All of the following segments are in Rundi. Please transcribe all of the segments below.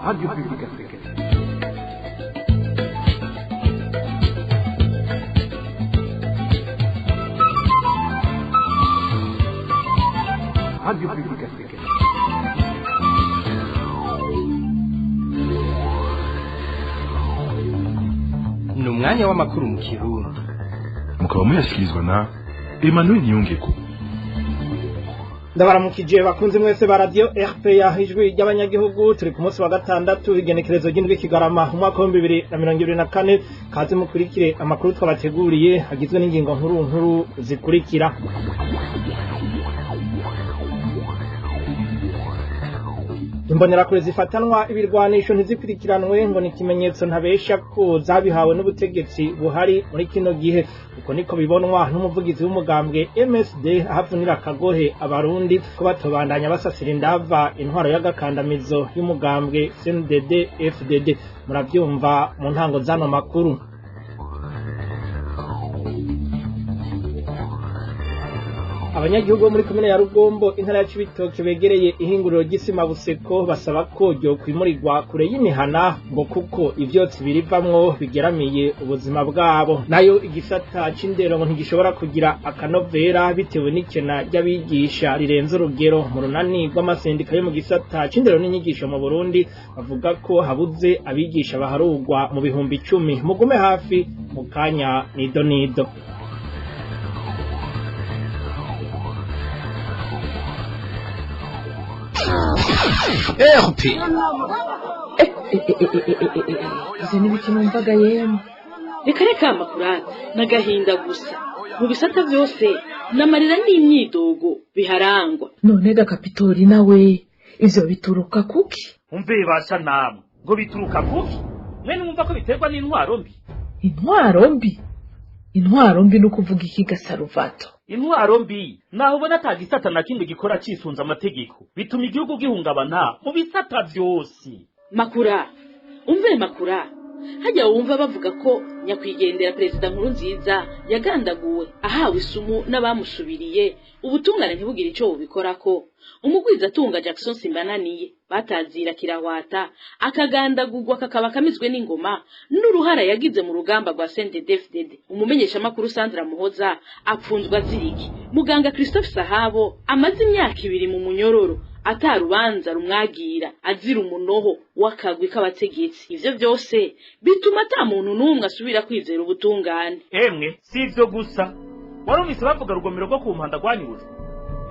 Radio Publique Africaine. Radio Publique Africaine. Ni umwanya w'amakuru mu Kirundi. Mukaba muyashyikirizwa na Emmanuel Niyongeko. Ndabaramukije bakunze mwese ba Radio RPA, ijwi ry'abanyagihugu. Turi ku munsi wa gatandatu, igenekerezo ry'indwi Kigarama, umwaka wa 2024. Kaze mukurikire amakuru twabateguriye, agizwe n'ingingo nkuru nkuru zikurikira: Imbonerakure zifatanwa ibirwanisho ntizikurikiranwe ngo ni ikimenyetso ntabesha ko zabihawe n'ubutegetsi buhari muri kino gihe. Uko niko bibonwa n'umuvugizi w'umugambwe MSD, ahavunira akagohe Abarundi ko batobandanya basasira indava intwaro y'agakandamizo y'umugambwe CNDD FDD. Muravyumva mu ntango zano makuru. Abanyagihugu bo muri komine ya Rugombo, intara ya Cibitoke, begereye ihinguriro ry'isima Buseko basaba ko ryokwimurirwa kure y'imihana ngo kuko ivyotsi birivamwo bigeramiye ubuzima bwabo. Nayo igisata c'indero ngo ntigishobora kugira akanovera bitewe n'ikena ry'abigisha rirenze urugero. Mu runani rw'amasendika yo mu gisata c'indero n'inyigisho mu Burundi bavuga ko habuze abigisha baharugwa mu 10,000. Mugume hafi, mu kanya nido nido. RP. Ivyo ni ibiki numvaga yemwe? Reka reka, makurata n'agahinda gusa. Mu bisata byose n'amarira n'imyidogo biharangwa. None ga Kapitori, nawe ivyo bituruka kuki? Umve basha namwe, ngo bituruka kuki? Mwe numva ko biterwa n'intwaro mbi. Intwaro mbi? Intwaro mbi ni ukuvuga iki ga Saruvato? Intwaro mbi naho ubona ata gisata na kimwe gikora cisunze amategeko, bituma igihugu gihungabana mu bisata vyose. Makura, umve makura, hajya wumva bavuga ko nyakwigendera Perezida Nkuru Nziza yagandaguwe ahawe isumu n'abamusubiriye, ubutungane ntibugire ico bubikorako. Umugwizatunga Jackson Simbananiye batazira Kirahwata akagandagurwa kakaba kamizwe n'ingoma n'uruhara yagize mu rugamba rwa CNDD-FDD. Umumenyeshamakuru Sandra Muhoza apfunzwa aziriki. Muganga Christophe Sahabo amaze imyaka 2 mu munyororo atarubanza rumwagira, azira umunoho w'akagwi k'abategetsi. Ivyo vyose bituma ata muntu n'umwe asubira kwizera ubutungane. Emwe, si ivyo gusa. Warumvise bavuga rugomero rwo ku Mpanda rwanyurujwe,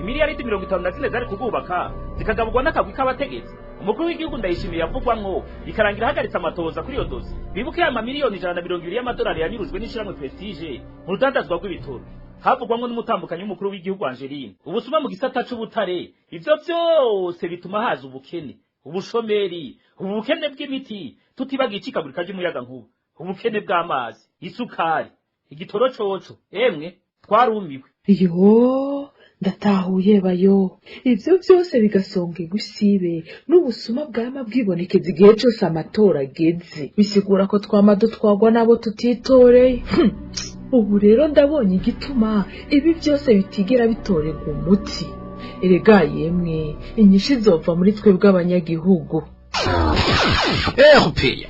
imiliyaridi 54 zari kurwubaka zikagaburwa n'akagwi k'abategetsi. Umukuru w'igihugu Ndayishimiye yavugwamwo, bikarangira ahagaritse amatohoza kuri iyo dosi. Bibuke ya mamiliyoni 120 y'amadolari yanyurujwe n'ishirahamwe Prestige mu rudandazwa rw'ibitoro, havugwamwo n'umutambukanyi w'umukuru w'igihugu Angeline. Ubusuma mu gisata c'ubutare. Ivyo vyose bituma haza ubukene, ubushomeri, ubukene bw'imiti, tutibagiye icikagurika ry'umuyagankuba, ubukene bw'amazi, isukari, igitoro coco. Emwe, twarumiwe. Yo, ndatahuye bayo. Ivyo vyose bigasonga igusibe n'ubusuma bwama bwibonekeza igihe cose amatora ageze, bisigura ko twama dutwarwa n'abo tutitoreye. Ubu rero ndabonye igituma ibi byose bitigera bitorerwa umuti. Erega yemwe, inyishu izova muri twebwe abanyagihugu. RP.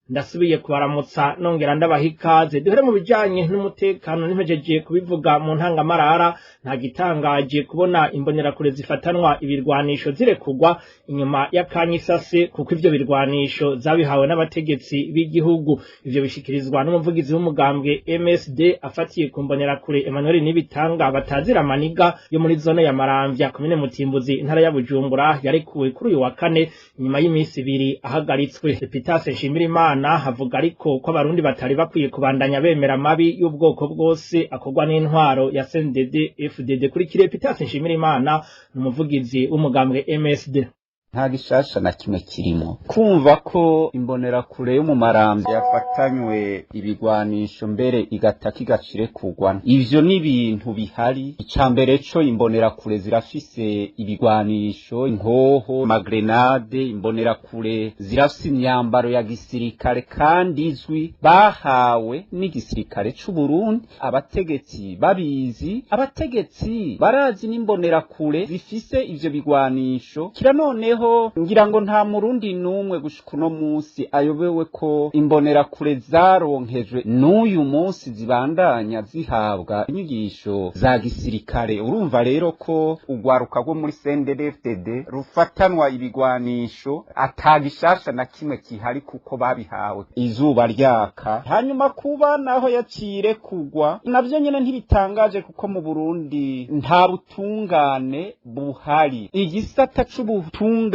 Ndasubiye kubaramutsa nongera ndabaha ikaze. Duhere mu bijanye n'umutekano. Nimpejeje kubivuga mu ntangamarara, nta gitangaje kubona imbonerakure zifatanwa ibirwanisho zirekugwa inyuma y'akanya isase, kuko ivyo birwanisho zabihawe n'abategetsi b'igihugu. Ivyo bishikirizwa n'umuvugizi w'umugambwe MSD afatiye ku mbonerakure Emmanuel Nibitanga batazira Maniga yo muri zone ya Maramvya, komine Mutimbuzi, intara ya Bujumbura, yarekuwe kuri uyu wa kane inyuma y'imisi 2 ahagaritswe. Epitase Nshimirimana havuga ariko ko Abarundi batari bakwiye kubandanya bemera amabi y'ubwoko bwose akorwa n'intwaro ya CNDD FDD. Kuri kire Epitase Nshimirimana, umuvugizi w'umugambwe MSD. Nta gishasha na kimwe kirimo kumva ko imbonerakure yo mu Maramvya yafatanywe ibigwanisho, mbere igataka igacire kugwa. Ivyo ni ibintu bihari. Ica mbere co, imbonerakure zirafise ibigwanisho, inkoho, magrenade. Imbonerakure zirafise imyambaro ya gisirikare kandi izwi, bahawe n'igisirikare c'u Burundi, abategetsi babizi. Abategetsi barazi n'imbonerakure zifise ivyo bigwanisho. Kira noneho Naho ngira ngo nta murundi n'umwe gushika uno munsi ayobewe ko imbonerakure zaronkejwe n'uyu munsi zibandanya zihabwa inyigisho za gisirikare. Urumva rero ko urwaruka rwo muri CNDD-FDD rufatanwa ibigwanisho atagishasha na kimwe kihari, kuko babihawe izuba ryaka. Hanyuma kuba naho yacire kugwa navyo nyene ntibitangaje, kuko mu Burundi nta butungane buhari. Igisata c'ubutungane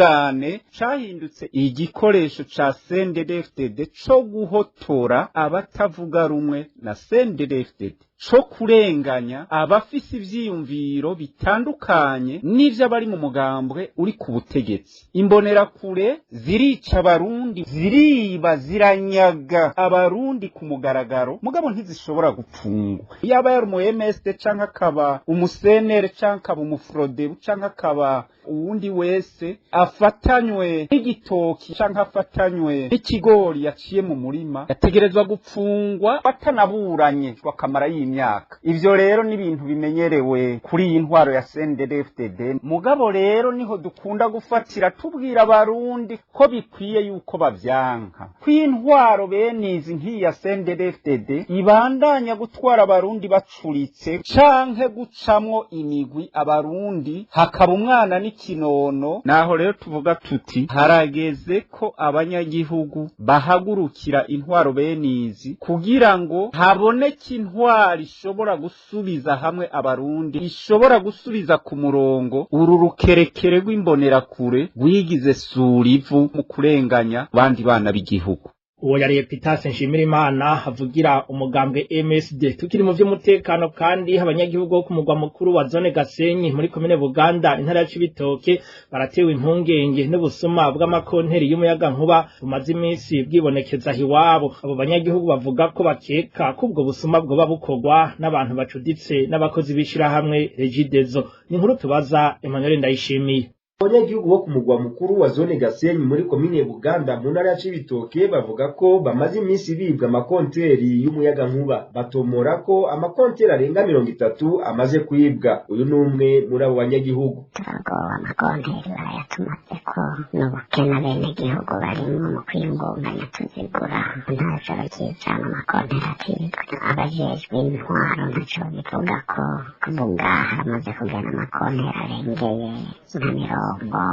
cahindutse igikoresho ca CNDD-FDD co guhotora abatavuga rumwe na CNDD-FDD, co kurenganya abafise ivyiyumviro bitandukanye n'ivy'abari mu mugambwe uri ku butegetsi. Imbonerakure zirica abarundi, ziriba, ziranyaga abarundi ku mugaragaro, mugabo ntizishobora gupfungwa. Yaba yari umu MSD canke akaba umusenere canke akaba umufrodebu canke akaba uwundi wese afatanywe n'igitoki canke afatanywe n'ikigori yaciye mu murima, yategerezwa gupfungwa batanaburanye bakamara y'imyaka. Ivyo rero ni ibintu bimenyerewe kuri iyi ntwaro ya CNDD-FDD. Mugabo rero niho dukunda gufatira tubwira abarundi ko bikwiye yuko bavyanka, ko intwaro bene izi nk'iyi ya CNDD-FDD ibandanya gutwara abarundi bacuritse canke gucamwo imigwi abarundi hakaba umwana n'ikinono. Naho rero tuvuga tuti harageze ko abanyagihugu bahagurukira intwaro bene izi kugira ngo haboneke intwaro ishobora gusubiza hamwe abarundi, ishobora gusubiza ku murongo uru rukerekere rw'imbonerakure rwigize surivu mu kurenganya abandi bana b'igihugu. Uwo yari Epitase Nshimirimana avugira umugambwe MSD. Tukiri mu vy'umutekano kandi, abanyagihugu bo ku mugwa mukuru wa zone Gasenyi muri komine Buganda, intara ya Cibitoke, baratewe impungenge n'ubusuma bw'amakonteri y'umuyagankuba bumaze iminsi bwibonekeza iwabo. Abo banyagihugu bavuga ko bakeka ko ubwo busuma bwoba bukorwa n'abantu bacuditse n'abakozi b'ishirahamwe Regideso. Ni inkuru tubaza Emmanuel Ndayishimiye. Abanyagihugu bo ku mugwa mukuru wa zone Gasenyi muri komine Buganda mu ntara ya Cibitoke bavuga ko bamaze iminsi bibwa amakonteri y'umuyagankuba. Batomora ko amakonteri arenga 30 amaze kwibwa. Uyu ni umwe muri abo banyagihugu. Turagowe, amakonteri barayatumaze ko n'ubukene abenegihugu barimwo mu kwiyungunganya tuzigura. Nta joro ryicana amakonteri akibwa. Abajejwe intwaro ntaco bivuga ko kuvuga haramaze kugena amakonteri arengeye nka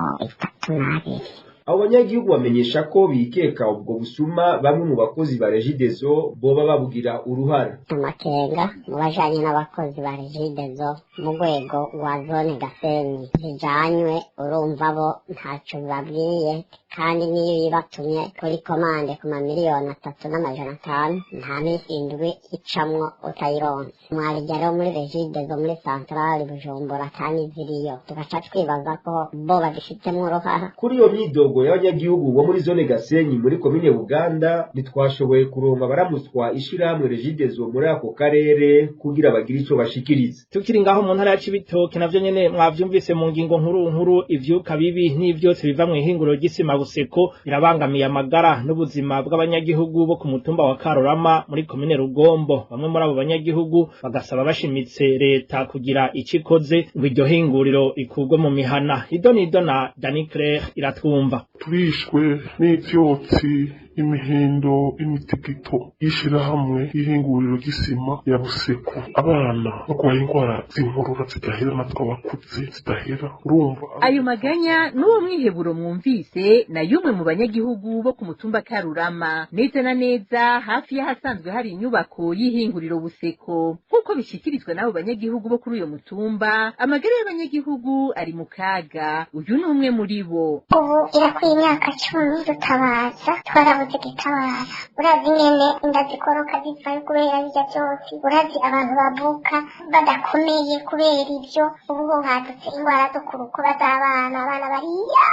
32. Abo banyagihugu bamenyesha ko bikeka ubwo busuma bamwe mu bakozi ba Regideso boba babugira uruhara. Amakenga mu bajanye n'abakozi ba Regideso mu rwego rwa zone Gasenyi zijanywe, urumva bo ntaco bibabwiye, kandi niyo yibatumye kuri komande ku 3,500,000 nta minsi 7 icamwo utayironse. Mwarijya rero muri Regideso muri santrali Bujumbura kandi ziriyo, tugaca twibaza ko bo babifitemo uruhara. Kuri iyo myidogo y'abanyagihugu bo muri zone Gasenyi muri komine Buganda, ntitwashoboye kuronka baramutswa ishirahamwe Regideso muri ako karere kugira bagire ico bashikiriza. Tukiri ngaho mu ntara ya Cibitoke, navyo nyene mwavyumvise mu ngingo nkuru nkuru, ivyuka bibi n'ivyotsi biva mw'ihinguriro ry'isima Buseko birabangamiye amagara n'ubuzima bw'abanyagihugu bo ku mutumba wa Karurama muri komine Rugombo. Bamwe muri abo banyagihugu bagasaba bashimitse leta kugira ico ikoze ngo iryo hinguriro rikurwe mu mihana. Idonido na Dani Claire iratwumva. Turishwe n'ivyotsi, imihindo, imitigito y'ishirahamwe y'ihinguriro ry'isima ya Buseko. Abana barwaye ingwara z'inkorora zidahera, natwe abakuze zidahera, urumva. Ayo maganya n'uwo mwiheburo mwumvise na y'umwe mu banyagihugu bo ku mutumba Karurama, neza na neza hafi y'ahasanzwe hari inyubako y'ihinguriro Buseko. Nk'uko bishikirizwa n'abo banyagihugu bo kuri uyo mutumba, amagara y'abanyagihugu ari mu kaga. Uyu ni umwe muri bo. Ubu irakwiye imyaka 10 dutabaza, twarabuze gitabara. Urazi nyene inda zikoroka zivayo kubera birya vyose, urazi abantu bavuka badakomeye kubera ivyo. Ubu hadutse ingwara zo ku rukoba z'abana, abana bariya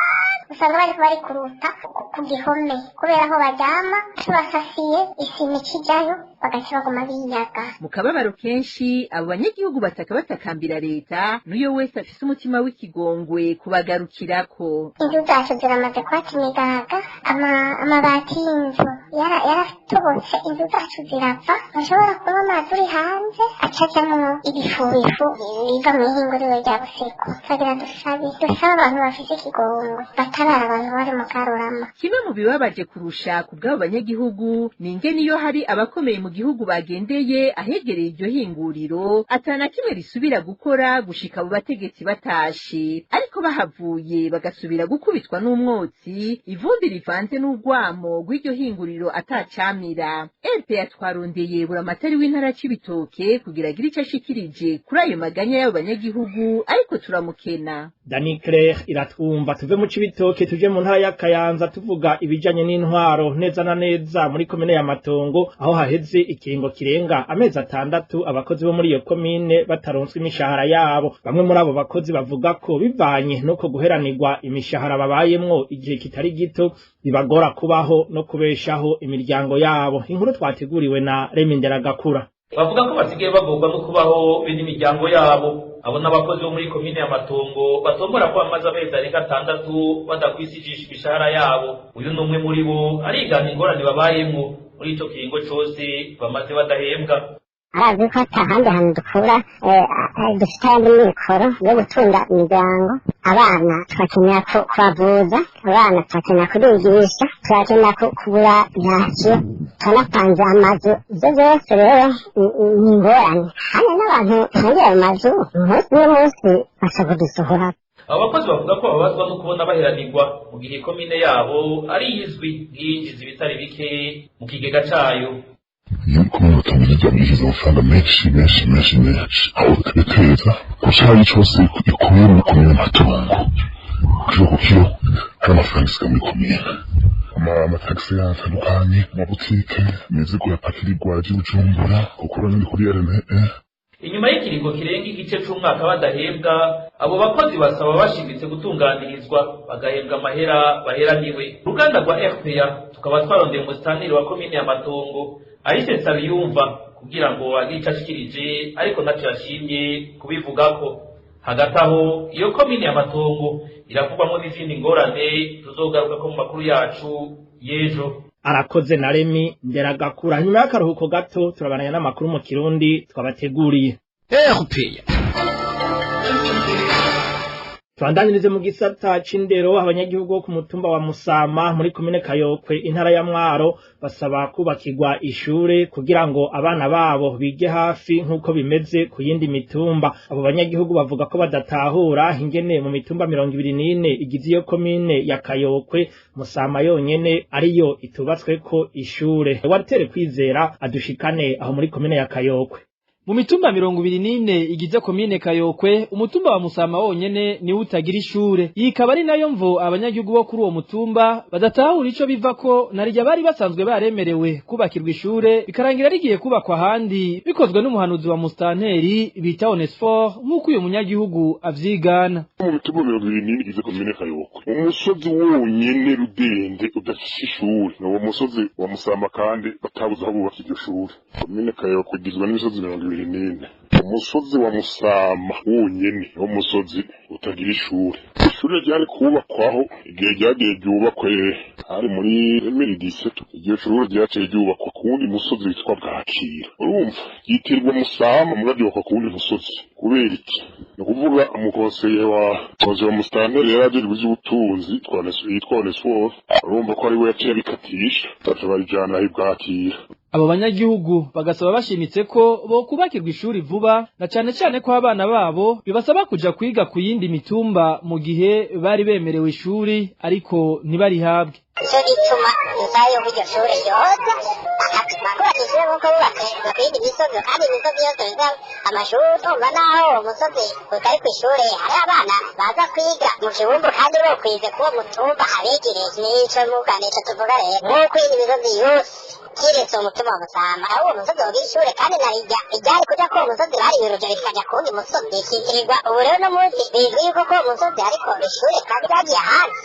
usanga bariko barikuruta ku gihome kubera aho baryama tubasasiye isima ikijayo, bagaca baguma biyaga. Mu kababaro kenshi, abo banyagihugu bataka batakambira leta n'uyo wese afise umutima w'ikigongwe kubagarukirako. Inzu zacu ziramaze kwata imigaga, amabati y'inzu Yaratobotse inzu zacu zirava, ntushobora kunywa amazi uri hanze, acajamwo ibifubifu biva mu ihinguriro rya Buseko. Twagira dusabe abantu bafise ikigongwe batabara abantu bari mu Karurama. Kimwe mu bibabaje kurusha ku bw'abo banyagihugu ni ingene iyo hari abakomeye mu gihugu bagendeye ahegereye iryo hinguriro, atana kimwe risubira gukora gushika abo bategetsi batashe, ariko bahavuye bagasubira gukubitwa n'umwotsi, ivumbi rivanze n'urwamo rw'iryo hinguriro atacamira. RPA twarondeye buramatari w'intara Cibitoke kugira agire ico ashikirije kuri ayo maganya y'abo banyagihugu, ariko turamukena. Dani Claire iratwumva. Tuve mu Cibitoke tuje mu ntara ya Kayanza tuvuga ibijanye n'intwaro, neza na neza muri komine ya Matongo, aho haheze ikiringo kirenga amezi 6 abakozi bo muri iyo komine bataronswa imishahara yabo. Bamwe muri abo bakozi bavuga ko bivanye nuko guheranirwa imishahara babayemwo igihe kitari gito bibagora kubaho no kubeshaho imiryango yabo. Inkuru twateguriwe na Remi Nderagakura. Bavuga ko basigaye bagorwa no kubaho be n'imiryango yabo. Abo n'abakozi bo muri komine ya Matongo batombora ko bamaze amezi arenga 6 badakwisijisha imishahara yabo. Uyu ni umwe muri bo arigana ingorane babayemwo muri ico kiringo cose bamaze badahembwa. Arazi ko atahandi hantu dukura dufite ayandi mikoro yo gutunga imiryango. Abana turakenera kubavuza, abana turakenera kubigisha, turakenera kugura rasiyo, turanapanze amazu. Ibyo byose rero ni ingorane. Hano n'abantu tangira ayo mazu umunsi n'umunsi bashobora kudusohora. Abo bakozi bavuga ko bababazwa no kubona baheranirwa mu gihe komine yabo ari izwi nk'iyinjiza ibitari bike mu kigega cayo. Iyo komine Matongo yinjiza amafaranga menshi menshi menshi menshi, aho biteza ku cyayi cyose ikuye muri komine Matongo, kilo ku kilo hari amafaranga isiga muri komine, amatagisi atandukanye, amabutike, imizigo yapakirirwa aje Bujumbura, gukora n'ibindi kuri RME. Inyuma y'ikiringo kirenga igice c'umwaka badahembwa, abo bakozi basaba bashimitse gutunganirizwa bagahembwa amahera baheraniwe. Uruganda rwa RPA tukaba twarondeye umusitaniri wa komine ya Matongo Alice Nsabiyumva kugira ngo agire ico ashikirije, ariko ntaco yashimye kubivugako. Hagati aho iyo komine ya Matongo iravugwamwo n'izindi ngorane tuzogarukako mu makuru yacu y'ejo. Arakoze na Remi Nderagakura. Nyuma y'akaruhuko gato turabananya n'amakuru mu Kirundi twabateguriye. RPA. Tubandanyirize mu gisata c'indero. Abanyagihugu bo ku mutumba wa Musama muri komine Kayokwe, intara ya Mwaro, basaba kubakirwa ishure kugira ngo abana babo bige hafi nk'uko bimeze ku yindi mitumba. Abo banyagihugu bavuga ko badatahura ingene mu mitumba 24 igize iyo komine ya Kayokwe, Musama yonyene ariyo itubatsweko ishure. Walter Kwizera adushikane aho muri komine ya Kayokwe. Mu mitumba 24 igize komine Kayokwe, umutumba wa Musama wonyene ni utagira ishure. Iyi ikaba ari nayo mvo abanyagihugu bo kuri uwo mutumba badatahura ico bivako, narirya bari basanzwe baremerewe kubakirwa ishure, bikarangira rigiye kubakwa ahandi bikozwe n'umuhanuzi wa mustanteri bita Onesphore, nk'uko uyu munyagihugu avyigana. Mu mitumba 24 igize komine Kayokwe, umusozi wonyene rudende udafise ishure ni uwo musozi wa Musama, kandi batabuze aho bubaka iryo shure. Komine Kayokwe igizwe n'imisozi 24. Umusozi wa Musama wonyene wo musozi utagira ishure. Ishure ryari kubakwaho igihe ryagiye ryubakwe hari muri 2017. Iryo shure ryaciye ryubakwa ku wundi musozi witwa Bwakira. Urumva ryitirwa Musama mugabo ryubakwa ku wundi musozi. Kubera iki? Ni ukuvuga umukonseye wa konseye wa mustanteri yari ajejwe ivy'ubutunzi yitwa Onesphore, urumva ko ari we yaciye abikatisha baca barijana aho i Bwakira. Abo banyagihugu bagasaba bashimitse ko bo kubakirwa ishuri vuba, na cane cane ko abana babo bibasaba kuja kwiga ku yindi mitumba mu gihe bari bemerewe ishuri ariko ntibarihabwe. Ico gituma nsayo iryo shure ryoza bakubaka ishure nk'uko bubatse ku yindi misozi, kandi imisozi yose biga amashuri. Urumva naho uwo musozi utari kw'ishure hari abana baza kwiga mu kibumbu kandi bokwize k'uwo mutumba abegereye. Nico muga nico tuvuga rero nk'uko iyindi misozi yose kiretse uwo mutumba wa Musama aho uwo musozi wogira ishure, kandi narirya iryari kuja k'uwo musozi bariyuruje rikaja ku wundi musozi rikitirwa. Ubu rero no munsi bizwi yuko k'uwo musozi hariko ishure kandi ryagiye ahandi.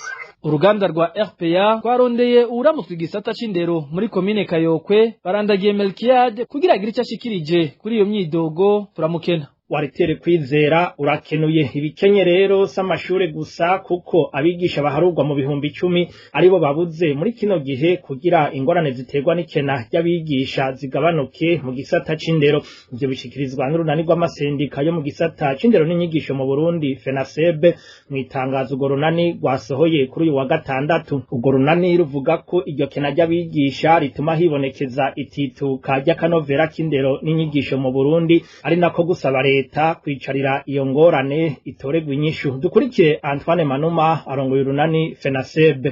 Uruganda rwa RPA rwarondeye uwuramutswa igisata c'indero muri komine Kayokwe, Barandagiye Melchiade, kugira agire ico ashikirije kuri iyo myidogo, turamukena. Waritere Kwizera urakenuye. Ibikenye rero si amashure gusa, kuko abigisha baharurwa mu 10,000 aribo babuze muri kino gihe kugira ingorane ziterwa n'ikena ry'abigisha zigabanuke mu gisata c'indero. Ivyo bishikirizwa n'urunani rw'amasendika yo mu gisata c'indero n'inyigisho mu Burundi, FENASEB, mu itangazo urwo runani rwasohoye kuri uyu wa gatandatu. Urwo runani ruvuga ko iryo kena ry'abigisha rituma hibonekeza itituka ry'akanovera k'indero n'inyigisho mu Burundi, ari nako gusaba leta kwicarira iyo ngorane itoregwa inyishu. Dukurikiye Antoine Manuma arongoye urunani FENASEB.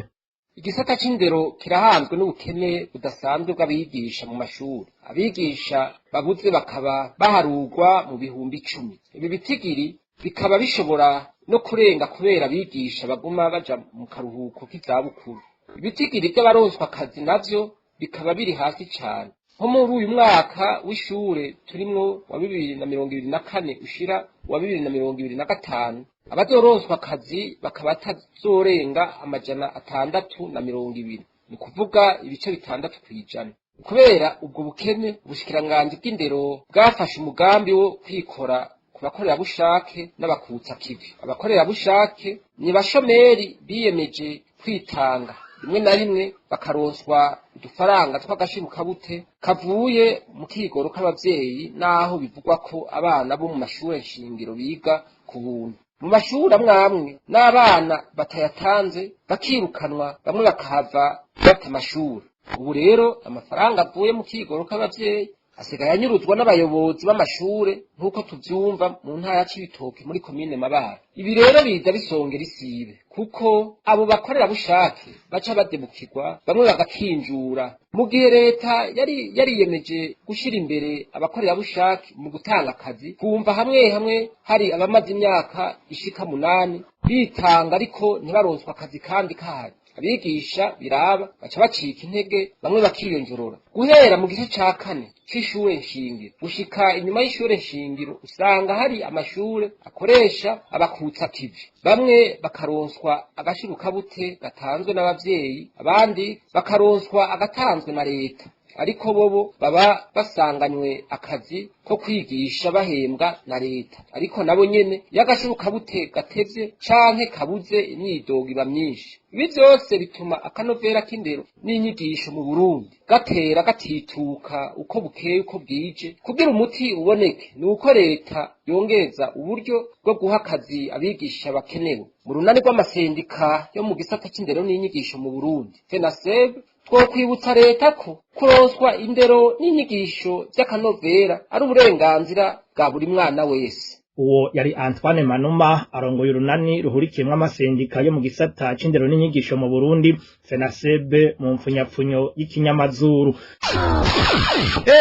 Igisata c'indero kirahanzwe n'ubukene budasanzwe bw'abigisha mu mashuri. Abigisha babuze bakaba baharurwa mu 10,000. Ibi bitigiri bikaba bishobora no kurenga kubera abigisha baguma baja mu karuhuko k'izabukuru. Ibitigiri by'abaronswa akazi navyo bikaba biri hasi cane. Nko muri uyu mwaka w'ishure turimwo wa 2024 ushira wa 2025, abazoronswa akazi bakaba batazorenga 620, ni kuvuga ibice 6%. Kubera ubwo bukene, ubushikiranganji bw'indero bwafashe umugambi wo kwikora ku bakorerabushake n'abakutsa kivi. Abakorerabushake ni bashomeri biyemeje kwitanga, rimwe na rimwe bakaronswa udufaranga tw'agashirukabute kavuye mu kigoro k'abavyeyi, naho bivugwa ko abana bo mu mashure nshingiro biga ku buntu. Mu mashuri amwe amwe n'abana batayatanze bakirukanwa, bamwe bakahava bata amashuri. Ubu rero amafaranga avuye mu kigoro k'abavyeyi asigaye anyuruzwa n'abayobozi b'amashure, nk'uko tuvyumva mu ntara ya Cibitoke muri komine Mabara. Ibi rero biza bisongera isibe, kuko abo bakorerabushake baca badebukirwa, bamwe bagakinjura. Mu gihe leta yari yariyemeje gushira imbere abakorerabushake mu gutanga akazi, kumva hamwe hamwe hari abamaze imyaka ishika 8 bitanga ariko ntibaronswe akazi kandi kahari. Abigisha biraba baca bacika intege, bamwe bakiyonjorora. Guhera mu gice ca kane c'ishure nshingiro gushika inyuma y'ishure nshingiro, usanga hari amashure akoresha abakutsa kivi, bamwe bakaronswa agashirukabute gatanzwe n'abavyeyi, abandi bakaronswa agatanzwe na leta, ariko bobo baba basanganywe akazi ko kwigisha bahembwa na leta. Ariko nabo nyene iyo agashirukabute gatevye canke kabuze, imyidogo iba myinshi. Ibi vyose bituma akanovera k'indero n'inyigisho mu Burundi gatera gatituka uko bukeye uko bwije. Kugira umuti uboneke ni uko leta yongereza uburyo bwo guha akazi abigisha bakenewe. Mu runani rw'amasendika yo mu gisata c'indero n'inyigisho mu Burundi, FENASEB, twokwibutsa leta ko kuronswa indero n'inyigisho vy'akanovera ari uburenganzira bwa buri mwana wese. Uwo yari Antoine Manuma arongoye urunani ruhurikiyemwo amasendika yo mu gisata c'indero n'inyigisho mu Burundi, FENASEB mu mpfunyapfunyo y'ikinyamazuru.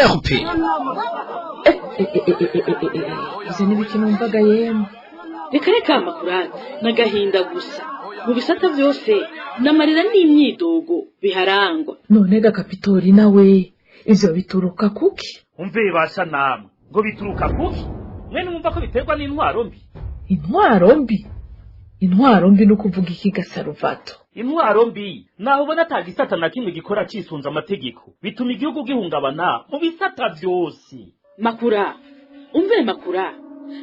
RP. Ivyo ni numvaga yemwe. Reka reka Makurata, n'agahinda gusa. Mu bisata vyose n'amarira n'imyidogo biharangwa. None ga Kapitori nawe, ivyo bituruka kuki? Umve basha namwe, ngo bituruka kuki? Mwe numva ko biterwa n'intwaro mbi. Intwaro mbi? Intwaro mbi ni ukuvuga iki Gasaruvato? Intwaro mbi naho ubona ata gisata na kimwe gikora cisunze amategeko, bituma igihugu gihungabana mu bisata vyose. Makura, umve Makura,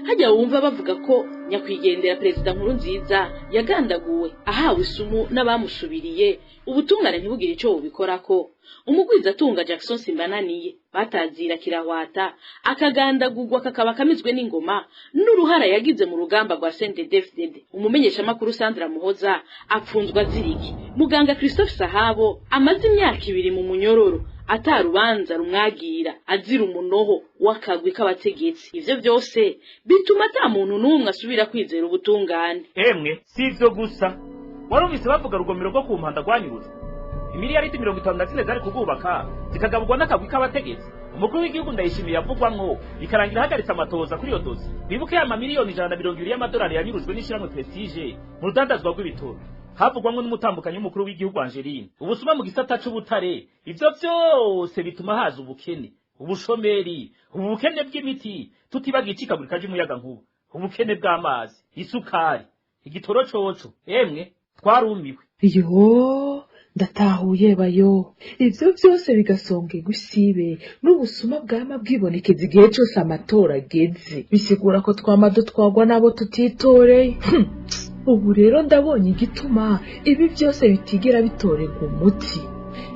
hajya wumva bavuga ko nyakwigendera perezida Nkurunziza yagandaguwe ahawe isumu n'abamusubiriye, ubutungane ntibugire ico bubikorako. Umugwizatunga Jackson Simbananiye batazira kirahwata akagandagurwa kakaba kamizwe n'ingoma n'uruhara yagize mu rugamba rwa CNDD-FDD. Umumenyeshamakuru Sandra Muhoza apfunzwa aziriki. Muganga Christophe Sahabo amaze imyaka 2 mu munyororo atarubanza rumwagira, azira umunoho w'akagwi k'abategetsi. Ivyo vyose bituma ata muntu n'umwe asubira kwizera ubutungane. Emwe si ivyo gusa, warumvise bavuga rugomero rwo ku mpanda rwanyuruzwa, imiliyaridi 54 zari kugubaka zikagaburwa n'akagwi k'abategetsi. Umukuru w'igihugu Ndayishimiye yavugwamwo bikarangira ahagaritse amatoza kuri iyo dosi. Wibuke ya mamiliyoni 120 y'amadolari yanyurujwe n'ishirahamwe Prestige mu rudandazwa rw'ibitoro, havugwamwo n'umutambukanyi w'umukuru w'igihugu Angeline. Ubusuma mu gisata c'ubutare, ivyo vyose bituma haza ubukene, ubushomeri, ubukene bw'imiti, tutibagiye icikagurika ry'umuyagankuba, ubukene bw'amazi, isukari, igitoro coco. Emwe twarumiwe. Yo, Ndatahuye bayo. Ivyo vyose bigasongerwa isibe n'ubusuma bwama bwibonekeza igihe cose amatora ageze, bisigura ko twama dutwarwa n'abo tutitoreye. Ubu rero ndabonye igituma ibi byose bitigera bitorerwa umuti.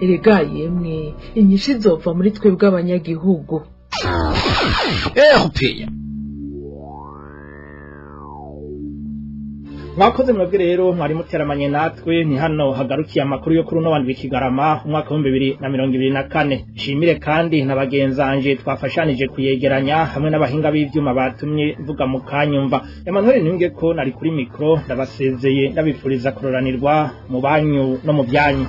Erega yemwe, inyishu izova muri twebwe abanyagihugu. RPA. Mwakoze mwebwe rero mwari muteramanye natwe. Ni hano hagarukiye amakuru yo kuri uno wandwi Kigarama umwaka wa 2024. Shimire kandi na bagenzanje twafashanije kuyegeranya, hamwe n'abahinga b'ivyuma batumye mvuga mu kanyumva. Emmanuel Niyunge ko nari kuri micro, ndabasezeye ndabifuriza kuroranirwa mu banyu no mu byanyu.